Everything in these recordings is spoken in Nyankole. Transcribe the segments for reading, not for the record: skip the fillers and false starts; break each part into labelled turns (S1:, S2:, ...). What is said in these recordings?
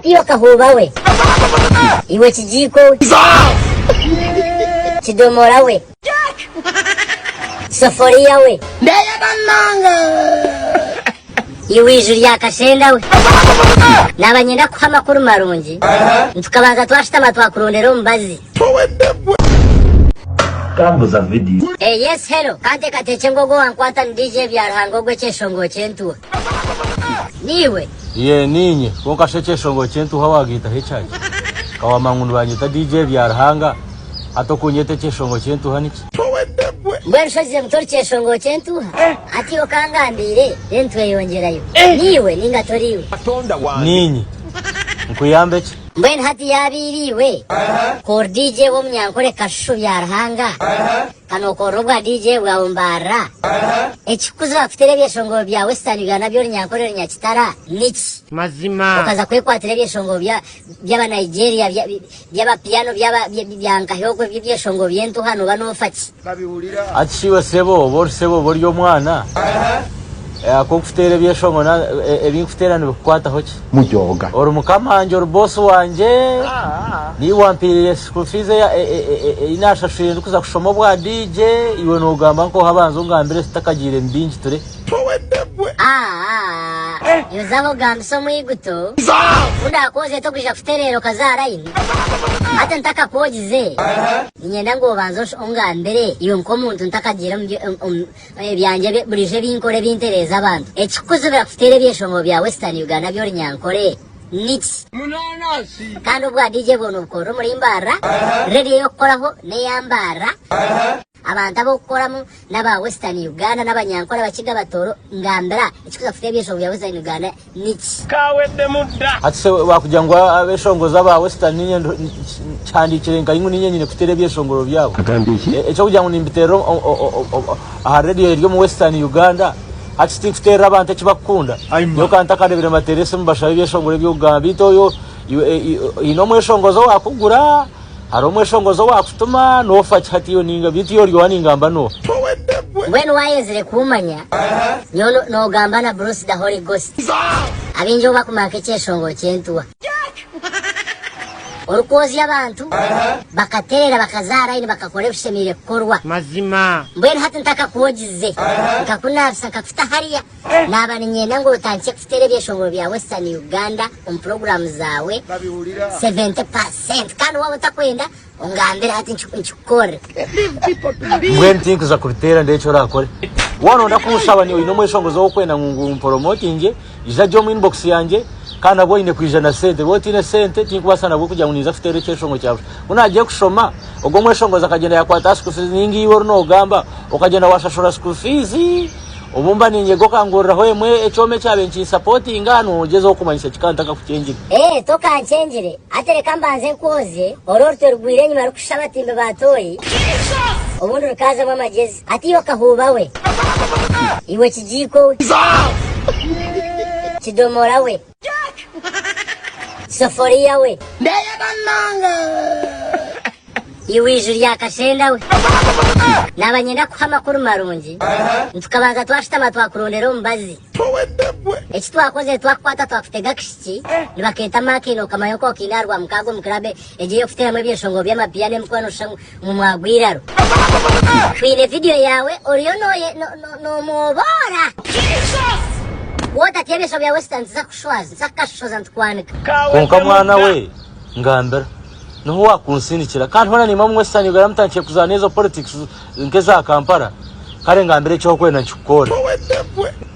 S1: Iwe kahuuba we! Iwe kijiiko we! Kidomora we! Soforiya we! Iwe iju rya kashenda we! Naaba nyenda kukuha amakuru marungi, nitukabanza twashutama twakurondera omubazi.
S2: Tambuza vidiyo.
S1: Eh, yes hello, kanteekateekye ngu ogwo owankwata ni DJ Byaruhanga ogwo ekyeshongoro ky'entuuha. Niiwe?
S3: Yee niinye, kwonka shi ekyeshongoro ky'entuuha waagaitaho ekyaki? Ka waamanya ngu nibanyeta DJ Byaruhanga, hati okunyeta ekyeshongoro ky'entuuha niki?
S1: Mbwenu shi ogizire ngu tori kyeshongoro ky'entuuha? Hati iwe okangambiire, then tweyongyerayo. Niiwe nainga toriiwe?
S3: Niinye. Nkuyambe ki?
S1: Mbwenu hati yaaba eri iwe, ku ori DJ w'omunyankore Kashushu Byaruhanga, Ka nookorera obwa DJ bwawe Mbarara. Ekikukuziba kuteera ebyeshongoro bya Western Uganda by'Orunyankore Orunyakitara niki?
S4: Mazima.
S1: Okaza kwekwatira ebyeshongoro bya by'aba Nigeria bya by'abapiano by'aba bya nkahi okwo ebyeshongoro by'entuuha nooba noofa ki?
S3: Hati shi iwe sebo oba ori sebo oba ori omwana, akokuteera ebyeshongoro na ebi nkuteera nibikukwataho ki?
S2: Mujooga.
S3: Ori mukama wangye, ori boss wangye, niiwe wampiirire school fees ei naashashwire ndikuza kushoma obwa DJ, iwe noogamba nk'oha banza ongambire tutakagiire mu bingi ture.
S1: Aa, yozaho ogambise omwiguto, ku ndaakwoze tokwija kutereera okaza aha layini? Hati ntakakwogize, niinyenda ngu obanze ongambire iwe nk'omuntu ntakagiire omu Ebyangye burijo ebi nkora ebintereeza abantu. Ekikukuzibira kuteera ebyeshongoro bya Western Uganda by'orunyankore niki? Kandi obwa DJ bwona obukorera omuri Mbarara, radio ey'okukoraho n'eya Mbarara, abantu ab'okukoramu n'aba Western Uganda n'abanyankore, abakiga, abatooro, ngambira ekikuza kuteera ebyeshongoro bya Western Uganda niki?
S4: Kaweddemu dda.
S3: Hati se bakugira ngu abeshongozi aba Western ninye kihandiikire nkahi ngu ninye nyine kuteera ebyeshongoro byabo? Eky'okugira ngu nimbiteerera aha radio eri omu Western Uganda hati tinkuteerera abantu eki bakukunda? Nyowe ka ntakareebire mbateere esimu mbashabe ebyeshongoro eby'okugamba beitu oyo haine omweshongozi owaakugura, hariho omweshongozi owaakutuma, noofa ki hati iwe ninga beitu iwe ori owa ningamba n'oha?
S1: Mbwenu waayenzire kuumanya, nyowe noogamba na Bruce the Holy Ghost. Abaingi obu bakumanya nk'ekyeshongoro ky'entuuha. Orikwozya abantu, bakateerera bakaza aha layini bakakora ebishemereire kukorwa.
S4: Mazima.
S1: Mbwenu hati ntakakwogize, nkakunaabisa nkakuta hariya, naaba niinyenda ngu otandikye kuteera ebyeshongoro bya Western Uganda omu puroguraamu zaawe 70%. Kandi waaba otakwenda, Ongambire hati nkikukorere.
S3: Mbwenu tinkuza kubiteera ndeebe eki orakore. Waaba noyenda kunshaba oine omweshongozi ou orikwenda ngu mporomotingye, ija gye omu inbox yangye kandi nabwo oine kwija na sente. Waaba otaine sente tinkubaasa nabwo kugira ngu ninza kuteera ekyeshongo kya busha. Ku naagiye kushoma, ogwo omweshongozi akagyenda yaakwata aha school fees nainga iwe ori noogamba okagyenda waashashura school fees, obu mba niinyega okanguriraho emwe ekyoma ekyabaire nikinsapotinga, nogyezaho kumanyisa ki kandi ntakakukyengire.
S1: Ee, tokankyengire. Hati reka mbanze nkwozye, ori orutwe rugwire enyima rurikushusha abatimbi ba toyi, obundi rukaazamu amagyezi. Hati iwe kahuuba we! Iwe kijiiko we! Kidomora we! Soforiya we! Iwe iju rya kashenda we! Naaba nyenda kukuha amakuru marungi, nitukabanza twashutama twakurondera omubazi. Eki twakozire twakukwata twakutega akishiki nibakeeta Markin okamanya oku okaine aha Rwamukaaga omu club egyo ey'okuteeramu ebyeshongoro by'amapiano emikono noshusha ngu mwagwa eiraro. Twine vidiyo yaawe oriyo nomwoboora. Wotatya ebyeshongoro bya Western nituza kukushwaza, nituza kukashoshoza nitukwanika.
S3: Kwonka mwana we ngambira niho wakunsindikira kandi hoona nimba omu Western Uganda mutandikire kuzaana ezo politics nk'eza Kampala kare ngambira eki orikwenda nkikukore.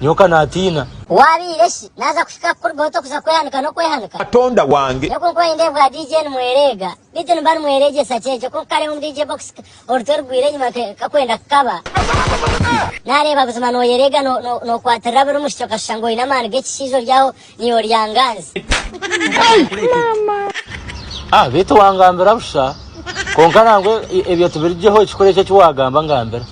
S3: Nyowe ka naatiina.
S1: Waabaire shi naaza kuhika kukurugaho tokuza kwehanika n'okwehanika?
S5: Katonda wange.
S1: Nyowe ku nkuba nindeebwa DJ nimwereega, beitu nimba nimwereegyesa kyekyo kwonka kareeba omu DJ box orutwe rugwire enyima kakwenda kukaba. Naareeba buzima nooyereega nookwatirira buri mushiki okashusha ngu oine amaani g'ekishaija ori aho niiwe oryanganzi.
S3: Ah, beitu wangambira busha. Kwonka nangwa ebyo tubirugyeho ekikuru ekyo eki waagamba ngambira.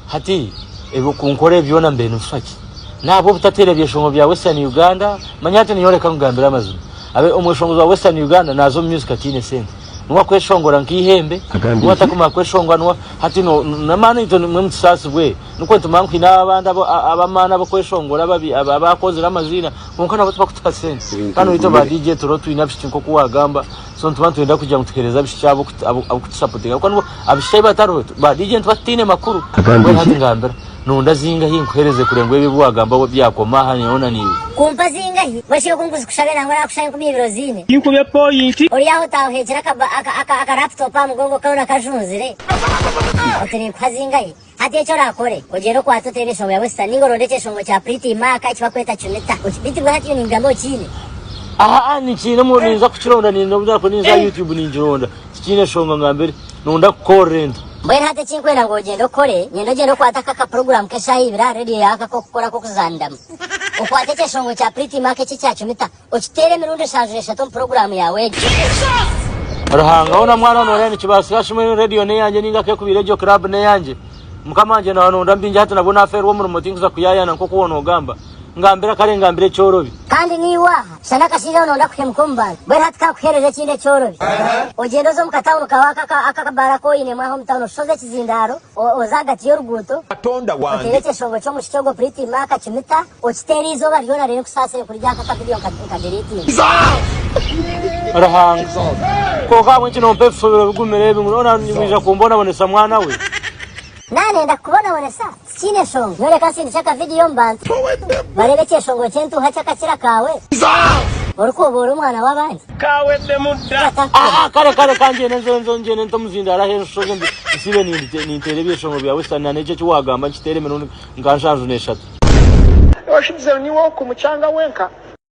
S3: Hati ebyo kunkora ebyo byona mbaire nibifa ki? N'ahabw'obutateera ebyeshongo bya Western Uganda, manya hati ninyoreka nkugambire amazima. Abe omweshongozi wa Western Uganda naaza omu music ataine sente. Niwe akweshongora nk'eihembe, niwe atakumara kweshongora niwe hati no n'amaani itwe nimwe mutusaasibwe nikwo nitumanya ngu haine abandi ab'amaani ab'okweshongora ababi abakozire amaziina kwonka nabo tibakutuha sente. Kandi itwe ba DJ turiho twine abaishiki nk'oku waagamba so nituba nitwenda kugira ngu tuheereze abaishiki abo abukutusapotinga ahabw'okuba nibo abaishiki ahi batariho ba DJ nituba tutaine makuru. Mbwenu hati ngambira. Nonda zingahi nkuhereze kureba ngu ebi ebi wagamba byakoma aha nyowe na naiwe?
S1: Kumpa zingahi? Mbwenu shi oku nkuzikushabe nangwa nakushaba 20 oziine?
S4: Tinkubye poyinti.
S1: Ori aho otahuhekire aka laptop aha mugongo koona kajunzire? Oti ninkuha zingahi? Hati eki orakore, ogyende okwate oteebe eshongo ya Western ninga oronde ekyeshongo kya Pretty Mark eki bakweta Cumita. Beitu bwe hati iwe ningamba okiine?
S3: Aha nikiine ninza kukironda ninza aha YouTube ningironda. Tikiine shonga ngambire nonda kukorera enta.
S1: Mbwenu hati eki nkwenda ngu ogyende okore, nyenda ogyende okwate aka kapuroguraamu k'eshaaha ibiri aha rediyo yaawe aka ak'okukora ak'okuzaaniramu. Okwate ekyeshongoro kya Pretty Mark eki ekya Cumita, okiteere emirundi nshanju n'eshatu omu puroguraamu yaawe egyo.
S3: Ruhanga hoona mwana noreeba nikibaasika shimwe rediyo n'eyangye ninga kekubiire egyo club n'eyangye. Mukama wangye naaba nonda mbingye hati nabwo nafeerwa omurimo tinkuza kuyaayana nk'oku woona ogamba. Ngambira kare ngambira ekyorobi.
S1: Kandi naiwe aha, shana akashaija aho nonda kuhemuka omu bantu. Mbwenu hati kakuhereze ekindi ekyorobi. Ogyende oze omu katawuni kaawe aka ak'akabaara aku oinemu aho omu tawuni oshoze ekizindaaro, oze ahagati y'oruguuto,
S2: Katonda
S1: oteere
S2: wange.
S1: ekyeshongo ky'omushiki ogwo Pretty Mark Kimita, okiteere eizooba ryona reero nkusaasire kurya aka akavidiyo nkadiriitinga.
S3: Ruhanga. Kwonka ahabw'enki nompa ebifubiro bigumire ebi ngu hoona niwija kumbonabonesa mwana we?
S1: Naanenda kukubonabonesa? Tikiine nshonga. Nyowe reka nsindikye akavidiyo omu bantu bareebe ekyeshongoro ky'entuuha ky'akakira kaawe orikwoboora omwana w'abandi.
S4: Kaweddemu dda.
S3: Aha kare kare ka ngyende nze nze ngyende nte omuzindaaro ahu enshozi mbi nsiibe ninteera ebyeshongoro bya western na n'ekyo eki waagamba nkiteere emirundi nka nshanju n'eshatu.
S5: Oshibize niiwe oku mukyanga wenka.